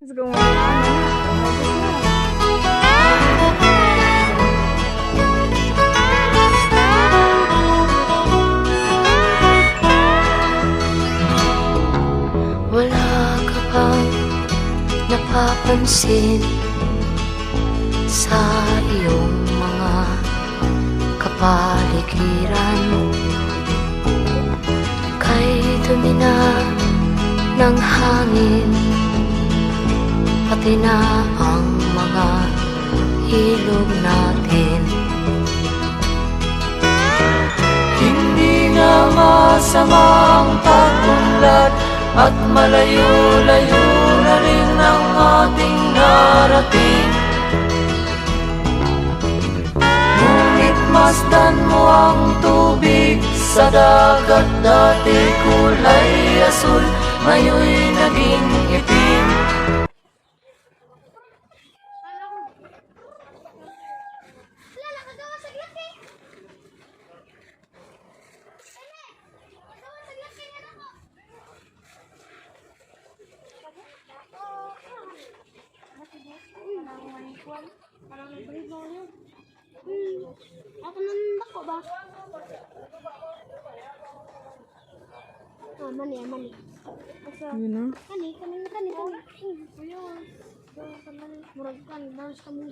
Let's go, mga ano na. Harvest na. Wala ka bang napapansin sa iyong mga kapaligiran? Kay dumi na ng hangin, pati na ang mga ilog natin. Hindi nga masama ang pag-unlad at malayo-layo na rin ang ating narating. Ngunit masdan mo ang tubig sa dagat, dati kulay asul, ngayon'y naging itim. Wala, nakagawa sa laki. Ene, nakagawa sa laki na ako. Parang nag-break. Ako nang dako ba? Ah, mani, ah, mani. Asa, Yun na. kani, kani, kani, kani. Ayun. Murag kan, dance ka mong.